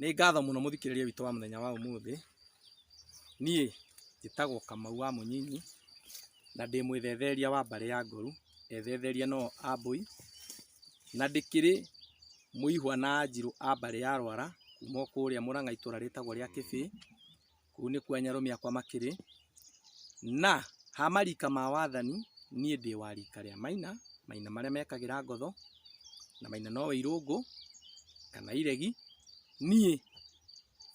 Nĩ ngatho mũno mũthikĩrĩria witũ wa mũthenya wa ũmũthĩ. Niĩ njĩtagwo Kamau wa Mũnyinyi na ndĩ mwĩthetheria wa mbarĩ ya Ngoru, ethetheria no Ambũi, na ndĩkĩrĩ mũihwa na anjirũ a mbarĩ ya Rwara kuma o kũrĩa Mũrang'a itũra rĩtagwo rĩa Kĩbĩĩ, kũu nĩkuo anyarũme akwa makĩrĩ. Na ha marika ma wathani, niĩ ndĩ wa rika rĩa Maina, Maina marĩa mekagĩra ngotho, na Maina nowe Irũngũ kana Iregi. Niĩ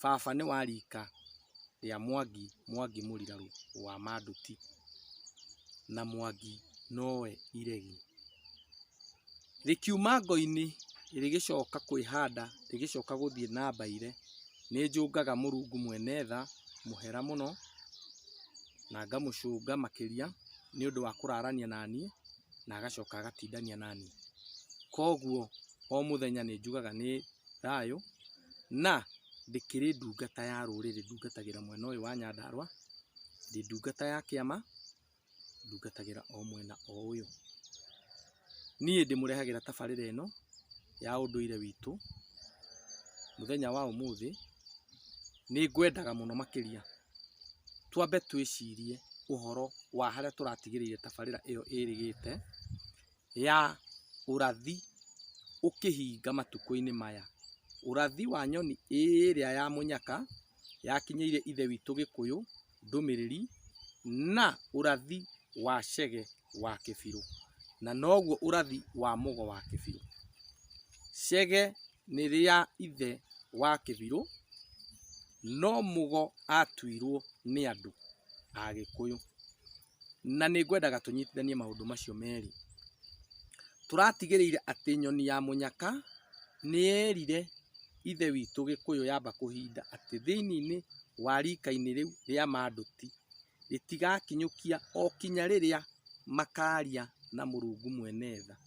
baba nĩ wa rika rĩa Mwangi, Mwangi Mũrirarũ wa Manduti, na Mwangi nowe Iregi. Rĩkiuma ngo-inĩ rĩgĩcoka kwĩhanda, rĩgĩcoka gũthiĩ na mbaire, nĩ njũngaga Mũrungu mwene tha mũhera mũno, na ngamũcũnga makĩria nĩ ũndũ wa kũrarania naniĩ, na agacoka agatindania naniĩ. Koguo o mũthenya nĩ njugaga nĩ thayũ, na ndĩkĩrĩ ndungata ya rũrĩrĩ, ndungatagĩra mwena ũyũ wa Nyandarũa, ndĩ ndungata ya kĩama, ndungatagĩra o mwena o ũyũ. Niĩ ndĩmũrehagĩra tabarĩra ĩno ya ũndũire witũ mũthenya wa ũmũthĩ, nĩ ngwendaga mũno makĩria twambe twĩcirie ũhoro wa harĩa tũratigĩrĩire tabarĩra ĩyo ĩrĩgĩte ya ũrathi ũkĩhinga matukũ-inĩ maya. Ũrathi wa nyoni ĩrĩa ya mũnyaka yakinyĩire ithe witũ Gĩkũyũ ndũmĩrĩri na ũrathi wa Chege wa Kĩbirũ, na noguo ũrathi wa Mũgo wa Kĩbirũ. Chege nĩ rĩa ithe wa Kĩbirũ, no Mũgo atuirwo nĩ andũ a Gĩkũyũ. Na nĩ ngwendaga tũnyitithanie maũndũ macio merĩ. Tũratigĩrĩire atĩ nyoni ya mũnyaka nĩ yerire ithe witũ Gĩkũyũ yamba kũhinda atĩ thĩinĩ wa rika-inĩ rĩu rĩa Manduti rĩtigakinyũkia o kinya rĩrĩa makaria na Mũrungu mwene tha.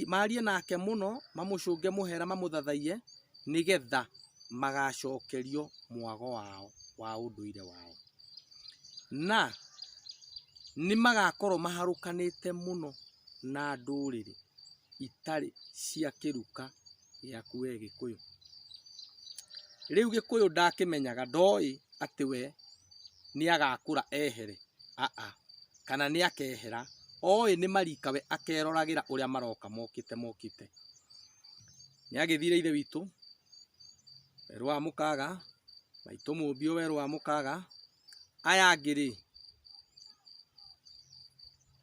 Marie nake mũno, mamũcũnge mũhera, mamũthathaiye, nĩgetha magacokerio mwago wao wa ũndũire wao. Na nĩ magakorwo maharũkanĩte mũno na ndũrĩrĩ itarĩ cia kĩruka gĩaku we Gĩkũyũ. Rĩu Gĩkũyũ ndakĩmenyaga, ndoĩ atĩ we nĩ agakũra ehere, aa, kana nĩ akehera, oĩ nĩ marika we akeroragĩra ũrĩa maroka mokĩte mokĩte. Nĩ agĩthire ithe witũ, werũ wa mũkaga, maitũ mũmbio werũ wa mũkaga, aya angĩ rĩ,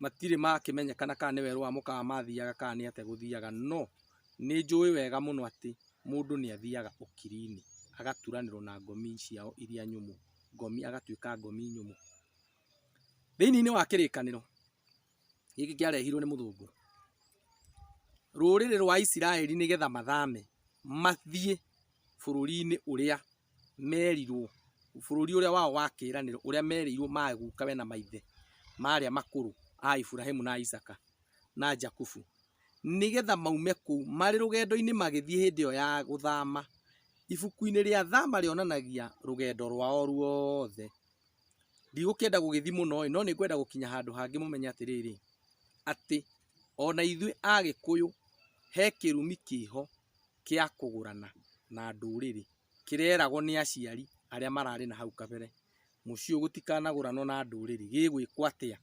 matirĩ makĩmenyekana kana nĩ werũ wa mũkaga mathiaga kana nĩ atĩa gũthiaga, no nĩ njũĩ wega mũno atĩ mũndũ nĩ athiaga ũkiri-inĩ agaturanĩrwo na ngomi ciao iria nyũmũ, ngomi agatuĩka ngomi nyũmũ. Thĩinĩ wa kĩrĩkanĩro gĩkĩ kĩarehirwo nĩ mũthũngũ, rũrĩrĩ rwa Isiraeli nĩgetha mathame mathiĩ bũrũri-inĩ ũrĩa merirwo, bũrũri ũrĩa wao wa kĩĩranĩro, ũrĩa merĩirwo magukawe na maithe marĩa makũrũ a Iburahimu na Isaka na Jakubu, nĩgetha maume kũu marĩ rũgendo-inĩ magĩthiĩ hĩndĩ ĩyo ya gũthama. Ibuku-inĩ rĩa Thama rĩonanagia rũgendo rwao ruothe. Ndigũkĩenda gũgĩthiĩ mũno ĩ, no nĩ ngwenda gũkinya handũ hangĩ mũmenye atĩrĩrĩ, atĩ ona ithuĩ Agĩkũyũ he kĩrumi kĩho kĩa kũgũrana na ndũrĩrĩ kĩreragwo nĩ aciari arĩa mararĩ na hau kabere, mũciĩ ũyũ gũtikanagũranwo na ndũrĩrĩ, gĩgwĩkwo atĩa?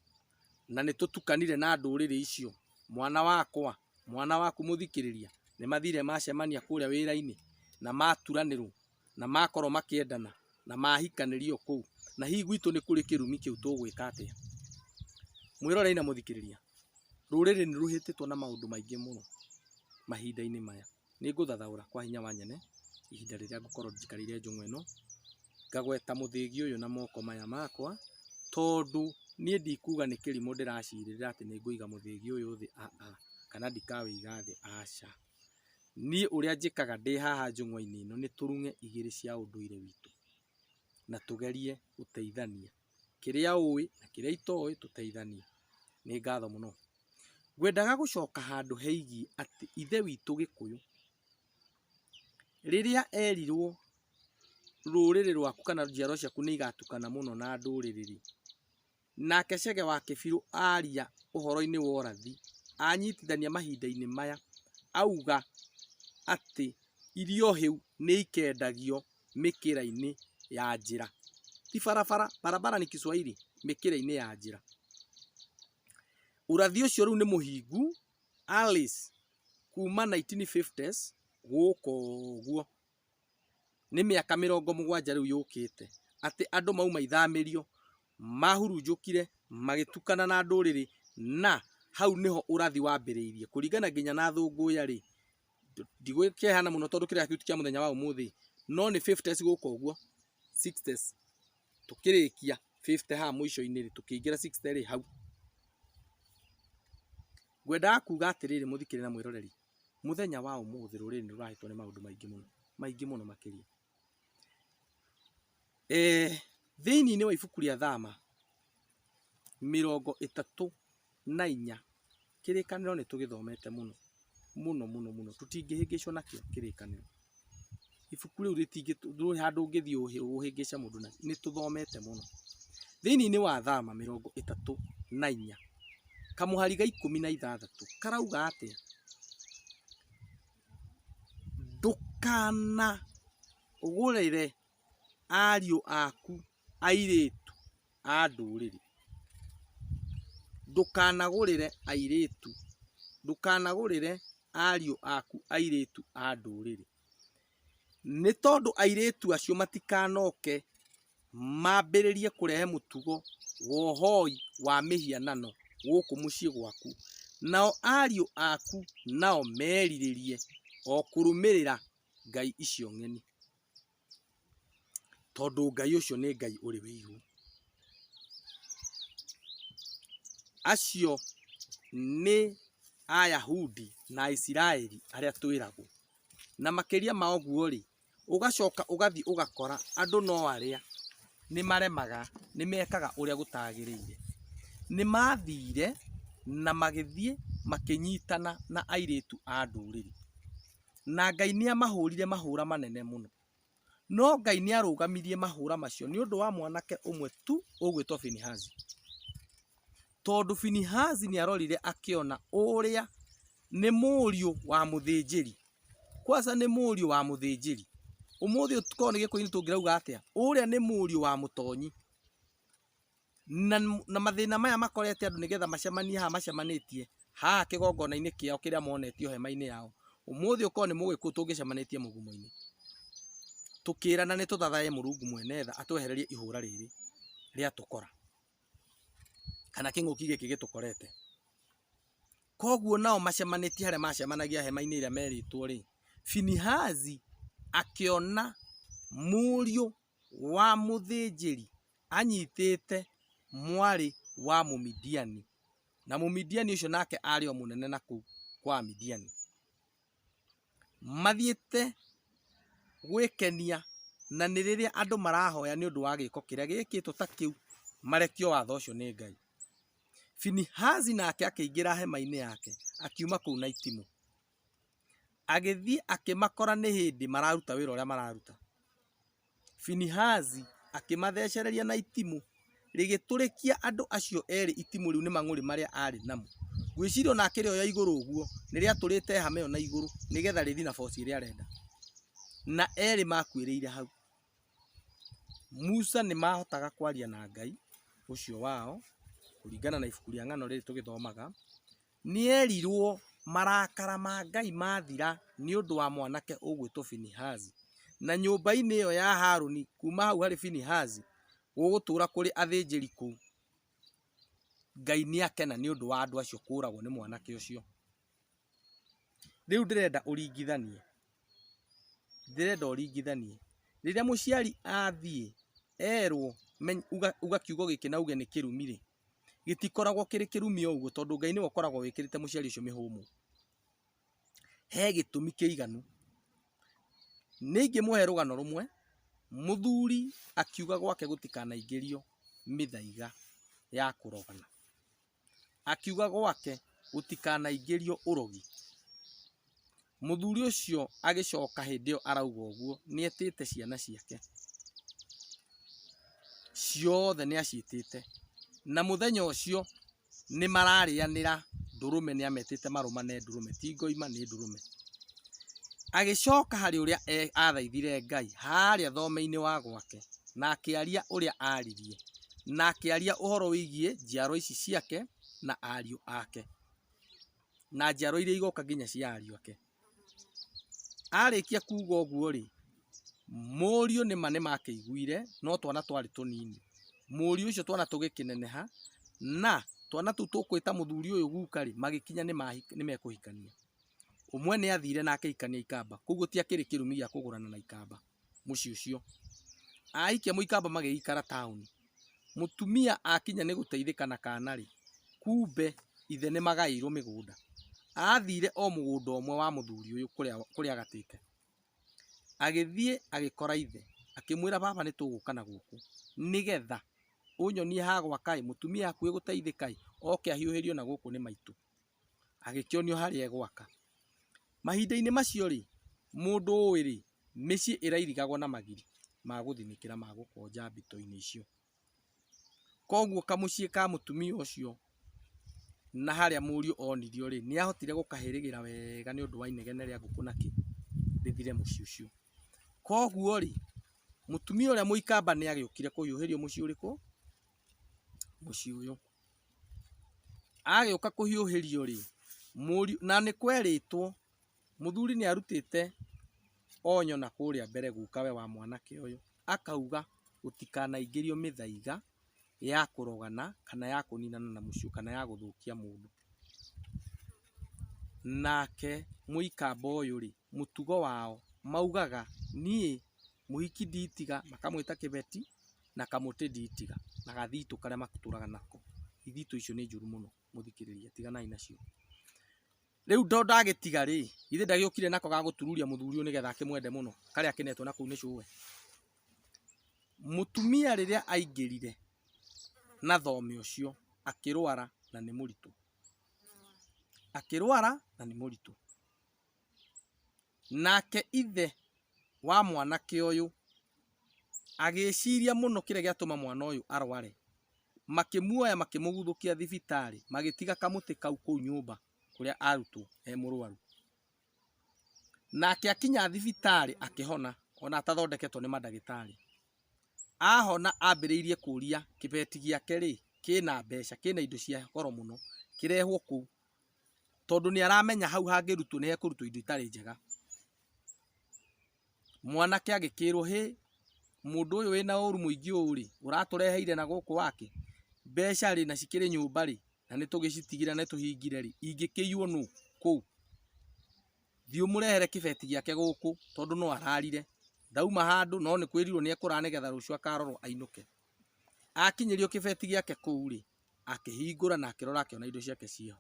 Na nĩ tũtukanire na ndũrĩrĩ icio, mwana wakwa, mwana waku mũthikĩrĩria, nĩ mathire macemania kũrĩa wĩra-inĩ na maturanĩrwo na makorwo makĩendana na mahikanĩrio kũu, na hihi gwitũ nĩ kũrĩ kĩrumi kĩu, tũgwĩka atĩa? Mwĩroreri na mũthikĩrĩria, rũrĩrĩ nĩ rũhĩtĩtwo na maũndũ maingĩ mũno mahinda-inĩ maya. Nĩ ngũthathaũra kwa hinya wa nyene ihinda rĩrĩa ngũkorwo njikarĩire njũng'wa ĩno, ngagweta mũthĩgi ũyũ na moko maya makwa, tondũ niĩ ndikuga nĩ kĩrimũ ndĩracirĩrĩra atĩ nĩ ngũiga mũthĩgi ũyũ thĩ, aa, kana ndikawĩiga thĩ, aca. Niĩ ũrĩa njĩkaga ndĩ haha njũng'wa-inĩ ĩno nĩ tũrung'e igĩrĩ cia ũndũire witũ, na tũgerie gũteithania. Kĩrĩa ũĩ na kĩrĩa itoĩ tũteithanie. Nĩ ngatho mũno. Ngwendaga gũcoka handũ heigiĩ atĩ ithe witũ Gĩkũyũ rĩrĩa erirwo rũrĩrĩ rwaku kana njiarwa ciaku nĩ igatukana mũno na ndũrĩrĩ rĩ, nake Chege wa Kĩbirũ aria ũhoro-inĩ wa ũrathi, anyitithania mahinda-inĩ maya, auga atĩ Irio hĩu nĩ ikendagio mĩkĩra-inĩ ya njĩra. Ti barabara, barabara ni Kiswahili, mĩkĩra-inĩ ya njĩra. Ũrathi ũcio rĩu nĩ mũhingu Alice kuma 1950s gũka ũguo. Nĩ mĩaka 70 rĩu yũkĩte atĩ andũ mauma ithamĩrio mahurunjũkire magĩtukana na ndũrĩrĩ na hau nĩho ũrathi wambĩrĩirie kũringana nginya na thũngũya rĩ ndigũkĩheana mũno tondũ kĩrĩa kĩu ti kĩa mũthenya wa ũmũthĩ no nĩ 50s gũka ũguo 60s tũkĩrĩkia 50 haha mũico-inĩ rĩ tũkĩingĩra 60 rĩ hau. Ngwendaga kuga atĩrĩrĩ mũthikĩrĩria na mwĩroreri, mũthenya wa ũmũthĩ rũrĩrĩ nĩ rũrahĩtwo nĩ maũndũ maingĩ mũno, maingĩ mũno makĩria. Thĩinĩ wa ibuku rĩa Thama 34, kĩrĩkanĩro nĩ tũgĩthomete mũno mũno mũno mũno, tũtingĩhĩngĩcwo nakĩo kĩrĩkanĩro. Ibuku rĩu rĩtingĩ, ndũrĩ handũ ũngĩthiĩ ũhĩngĩce mũndũ nakĩo, nĩ tũthomete mũno. Thĩinĩ wa Thama 34, kamũhari ga 16 karauga atĩa? Ndũkanagũrĩre ariũ aku airĩtu a ndũrĩrĩ. Ndũkanagũrĩre airĩtu, ndũkanagũrĩre ariũ aku airĩtu a ndũrĩrĩ. Nĩ tondũ airĩtu acio matikanoke mambĩrĩrie kũrehe mũtugo wa ũhoi wa mĩhianano gũkũ mũciĩ gwaku, nao ariũ aku nao merirĩrie o kũrũmĩrĩra ngai icio ng'eni. Tondũ Ngai ũcio nĩ Ngai ũrĩ wĩiru. Acio nĩ Ayahudi na Aisiraeli arĩa twĩragwo. Na makĩria ma ũguo-rĩ, ũgacoka ũgathiĩ ũgakora andũ no arĩa nĩ maremaga, nĩ mekaga ũrĩa gũtagĩrĩire. Nĩ mathire na magĩthiĩ makĩnyitana na airĩtu a ndũrĩrĩ. Na Ngai nĩ amahũrire mahũra manene mũno. No Ngai nĩ arũgamirie mahũra macio nĩ ũndũ wa mwanake ũmwe tu ũgwĩtwo Finihazi. Tondũ Finihazi nĩ arorire akĩona ũrĩa nĩ mũriũ wa mũthĩnjĩri. Kwanza nĩ mũriũ wa mũthĩnjĩri. Ũmũthĩ korwo nĩ gĩkũyũ-inĩ tũngĩrauga atĩa? Ũrĩa nĩ mũriũ wa mũtonyi. Na, na mathĩna maya makorete andũ nĩgetha macemanie haha macemanĩtie haha kĩgongona-inĩ kĩao kĩrĩa monetio hema-inĩ yao. Ũmũthĩ ũkorwo nĩ mũgĩkũyũ tũngĩcemanĩtie mũgumo-inĩ. Tũkĩrana nĩ tũthathaye Mũrungu mwene tha atwehererie ihũra rĩrĩ rĩatũkora. Kana kĩng'ũki gĩkĩ gĩtũkorete. Koguo nao macemanĩtie harĩa macemanagia hema-inĩ ĩrĩa merĩtwo rĩ, Finihazi akĩona mũriũ wa mũthĩnjĩri anyitĩte mwarĩ wa Mũmidiani, na Mũmidiani ũcio nake aarĩ o mũnene na kũu kwa Amidiani. Mathiĩte gwĩkenia na nĩ rĩrĩa andũ marahoya nĩ ũndũ wa gĩko kĩrĩa gĩkĩtwo ta kĩu marekio watho ũcio nĩ Ngai. Finihazi nake akĩingĩra hema-inĩ yake akiuma kũu na itimũ. Agĩthiĩ akĩmakora nĩ hĩndĩ mararuta wĩra ũrĩa mararuta. Finihazi akĩmathecereria na itimũ, rĩgĩtũrĩkia andũ acio erĩ itimũ rĩu nĩ mang'ũrĩ marĩa aarĩ namo. Ngwĩciria ona akĩrĩoya igũrũ ũguo, nĩ rĩatũrĩte hama ĩyo na igũrũ nĩgetha rĩthiĩ na boci ĩrĩa arenda. Na erĩ makuĩrĩire hau. Musa nĩ mahotaga kwaria na Ngai ũcio wao, kũringana na ibuku rĩa ng'ano rĩrĩ tũgĩthomaga, Nĩerirwo marakara ma Ngai mathira nĩ ũndũ wa mwanake ũgwĩtwo Finihazi. Na nyũmba-inĩ ĩyo ya Haruni kuma hau harĩ Finihazi gũgũtũũra kũrĩ athĩnjĩri kũu. Ngai nĩakena nĩ ũndũ wa andũ acio kũragwo nĩ mwanake ũcio. Rĩu ndĩrenda ũringithanie, ndĩrenda ũringithanie, rĩrĩa mũciari athiĩ erwo uga kiugo gĩkĩ na uge nĩ kĩrumi rĩ, gĩtikoragwo kĩrĩ kĩrumi o ũguo tondũ Ngai nĩwe ũkoragwo wĩkĩrĩte mũciari ũcio mĩhũmũ. He gĩtũmi kĩiganu. Nĩ ingĩmũhe rũgano rũmwe, mũthuri akiuga gwake gũtikanaingĩrio mĩthaiga ya kũrogana. Akiuga gwake gũtikanaingĩrio ũrogi. Mũthuri ũcio agĩcoka hĩndĩ ĩyo arauga ũguo nĩ etĩte ciana ciake ciothe nĩ aciĩtĩte na mũthenya ũcio nĩ mararĩanĩra ndũrũme nĩ ametĩte marũmane ndũrũme ti ngoima nĩ ndũrũme. Agĩcoka harĩ ũrĩa athaithire Ngai harĩa thome-inĩ wa gwake, na akĩaria ũrĩa aririe, na akĩaria ũhoro wĩgiĩ njiaro ici ciake na ariũ ake, na njiaro iria igoka nginya cia ariũ ake. Arĩkia kuga ũguo rĩ, mũriũ nĩma nĩmakĩiguire no twana twarĩ tũnini. Mũriũ ũcio twana tũgĩkĩneneha na twana tũu tũkwĩta mũthuri ũyũ guka rĩ, magĩkinya nĩmekũhikania. Ũmwe nĩ athire na akĩhikania ikamba, koguo gũtiakĩrĩ kĩrumi gĩa kũgũrana na ikamba mũciĩ ũcio. Ahikia mũikamba magĩgĩikara taũni. Mũtumia akinya nĩ gũteithĩka na kana rĩ, kumbe ithe nĩ magaĩirwo mĩgũnda. Athire o mũgũnda ũmwe wa mũthuri ũyũ kũrĩa agatĩte. Agĩthiĩ agĩkora ithe, akĩmwĩra baba nĩ tũgũka na gũkũ nĩgetha ũnyonie ha gwaka ĩ, mũtumia hakuhĩ gũteithĩka ĩ, oke ahiũhĩrio na gũkũ nĩ maitũ. Agĩkĩonio harĩa egwaka. Mahinda-inĩ macio rĩ, mũndũ ũĩ rĩ, mĩciĩ ĩrairigagwo na magiri ma gũthinĩkĩra ma gũkonja mbito-inĩ icio. Koguo kamũciĩ ka mũtumia ũcio na harĩa mũriũ onirio rĩ, nĩ ahotire gũkahĩrĩgĩra wega nĩ ũndũ wa inegene rĩa ngũkũ na kĩ, rĩthire mũciĩ ũcio. Koguo rĩ, mũtumia ũrĩa mũikamba nĩ agĩũkire kũhiũhĩrio mũciĩ ũrĩkũ? Mũciĩ ũyũ. Agĩũka kũhiũhĩrio rĩ, mũriũ, na nĩ kwerĩtwo mũthuri nĩ arutĩte onyo na kũrĩa mbere gukawe wa mwanake ũyũ, akauga gũtikanaingĩrio mĩthaiga ya kũrogana kana ya kũninana na mũciĩ kana ya gũthũkia mũndũ. Nake mũikamba ũyũ rĩ, mũtugo wao maugaga niĩ mũhiki nditiga, makamwĩta kĩbeti, na kamũtĩ nditiga, na gathitũ karĩa matũraga nako. Ithitũ icio nĩ njũru mũno mũthikĩrĩria, tiganai nacio. Rĩu tondũ ndagĩtiga rĩ, githĩ ndagĩũkire nako ga gũtururia mũthuri ũyũ nĩgetha akĩmwende mũno, karĩa akĩnetwo na kũu nĩ cũwe. Mũtumia rĩrĩa aingĩrire na thome ũcio, akĩrwara na nĩ mũritũ. Akĩrwara na nĩ mũritũ. Nake ithe wa mwanake ũyũ agĩciria mũno kĩrĩa gĩatũma mwana ũyũ arware. Makĩmuoya makĩmũguthũkia thibitarĩ, magĩtiga kamũtĩ kau kũu nyũmba kũrĩa arutwo e mũrwaru. Nake akinya thibitarĩ akĩhona ona atathondeketwo nĩ mandagĩtarĩ. Ahona ambĩrĩirie kũria kĩbeti gĩake rĩ, kĩna mbeca, kĩna indo cia goro mũno, kĩrehwo kũu. Tondũ nĩ aramenya hau hangĩrutwo nĩ hekũrutwo indo itarĩ njega. Mwanake agĩkĩrwo hĩ, mũndũ ũyũ wĩna ũru mũingĩ ũũ rĩ, ũratũreheire na gũkũ wake, mbeca rĩ na cikĩrĩ nyũmba rĩ, na nĩ tũgĩcitigire na nĩ tũhingire rĩ, ingĩkĩiywo nũ kũu? Thiĩ ũmũrehere kĩbeti gĩake gũkũ tondũ no ararire. Ndauma handũ no nĩ kwĩrirwo nĩ ekũrara nĩgetha rũciũ akarorwo ainũke. Akinyĩrio kĩbeti gĩake kũu rĩ, akĩhingũra na akĩrora akĩona indo ciake ciĩho.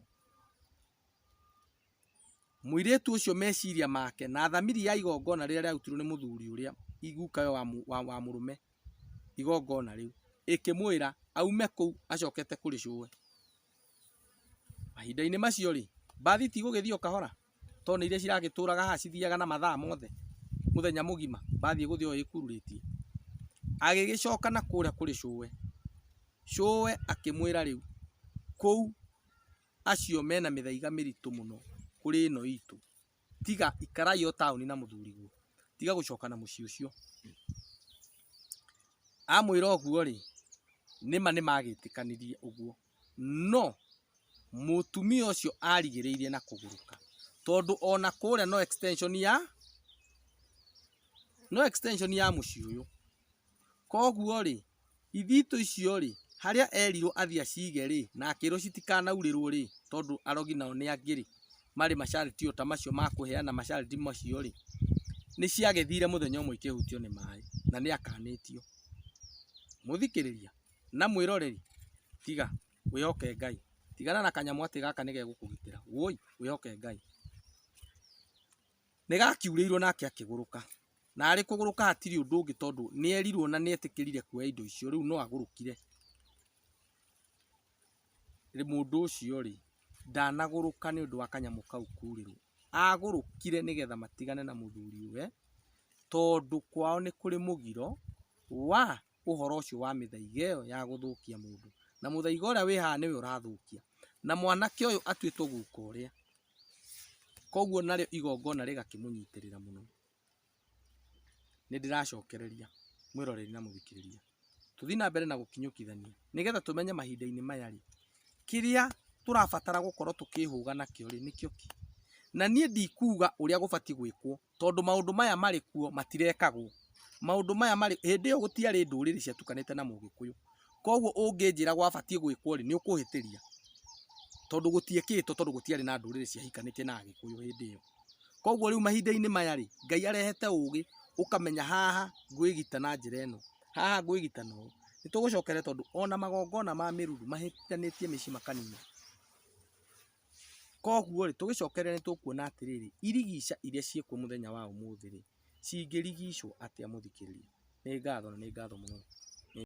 Mũirĩtu ũcio meciria make na thamiri ya igongona rĩrĩa rĩarutirwo nĩ mũthuri ũrĩa gukawe wa mũrũme igongona rĩu ĩkĩmwĩra aume kũu acokete kũrĩ cũwe. Mahinda-inĩ macio rĩ, mbathi tigũgĩthiĩ o kahora tondũ nĩ iria ciragĩtũraga haha cithiaga na mathaa mothe mũthenya mũgima, mbathi ĩgũthiĩ o ĩkururĩtie. Agĩgĩcoka na kũrĩa kũrĩ cũwe, cũwe akĩmwĩra rĩu kũu acio mena mĩthaiga mĩritũ mũno kũrĩ ĩno itũ, tiga ikarai o taũni na mũthuriguo, tiga gũcoka na mũciĩ ũcio. Amwĩra ũguo rĩ, nĩma nĩmagĩtĩkanirie ũguo, no mũtumia ũcio arigĩrĩirie na kũgũrũka, tondũ ona kũrĩa no extension ya no extension ya mũciĩ ũyũ. Koguo rĩ, ithitũ icio rĩ, harĩa erirwo athiĩ acige rĩ, na akĩrwo citikanaurĩrwo rĩ, tondũ arogi nao nĩ angĩ rĩ, marĩ masharti o ta macio ma kũheana masharti macio rĩ, nĩ ciagĩthire mũthenya ũmwe ikĩhutio nĩ maĩ, na nĩ akanĩtio. Mũthikĩrĩria na mwĩroreri, tiga wĩhoke Ngai. Tigana na kanyamũ atĩ gaka nĩ gegũkũgitĩra. Woi, wĩhoke Ngai. Nĩ gakiurĩirwo nake akĩgũrũka. Na arĩ kũgũrũka hatirĩ ũndũ ũngĩ tondũ nĩ erirwo na nĩ etĩkĩrire kuoya indo icio, rĩu no agũrũkire. Mũndũ ũcio rĩ, ndanagũrũka nĩ ũndũ wa kanyamũ kau kurĩrwo. Agũrũkire nĩgetha matigane na mũthuri we, tondũ kwao nĩ kũrĩ mũgiro wa ũhoro ũcio wa mĩthaiga ĩyo ya gũthũkia mũndũ. Na mũthaiga ũrĩa wĩ haha nĩwe ũrathũkia. Na mwanake ũyũ atuĩtwo guka ũrĩa. Koguo narĩo igongona rĩgakĩmũnyitĩrĩra mũno. Nĩ ndĩracokereria mwĩroreri na mũthikĩrĩria. Tũthiĩ na mbere na gũkinyũkithania nĩgetha tũmenye mahinda-inĩ maya rĩ, kĩrĩa tũrabatara gũkorwo tũkĩhũga nakĩo rĩ, nĩkĩo kĩ. Na niĩ ndikuga ũrĩa gũbatiĩ gwĩkwo tondũ maũndũ maya marĩ kuo matirekagwo. Maũndũ maya marĩ, hĩndĩ ĩyo gũtiarĩ ndũrĩrĩ ciatukanĩte na mũgĩkũyũ. Koguo ũngĩnjĩra gwabatiĩ gwĩkwo rĩ, nĩ ũkũhĩtĩria. Tondũ gũtiekĩtwo tondũ gũtiarĩ na ndũrĩrĩ ciahikanĩtie na agĩkũyũ hĩndĩ ĩyo. Koguo rĩu mahinda-inĩ maya rĩ, Ngai arehete ũgĩ ũkamenya haha ngwĩgita na njĩra ĩno, haha ngwĩgita na ũũ. Nĩ tũgũcokera tondũ ona magongona ma mĩruru mahĩtanĩtie mĩciĩ makanina. Koguo rĩ, tũgĩcokerera nĩ tũkuona atĩrĩrĩ, irigica iria ciĩkuo mũthenya wa ũmũthĩ rĩ, cingĩrigicwo atĩa mũthikĩrĩria? Nĩ ngatho na nĩ ngatho mũno.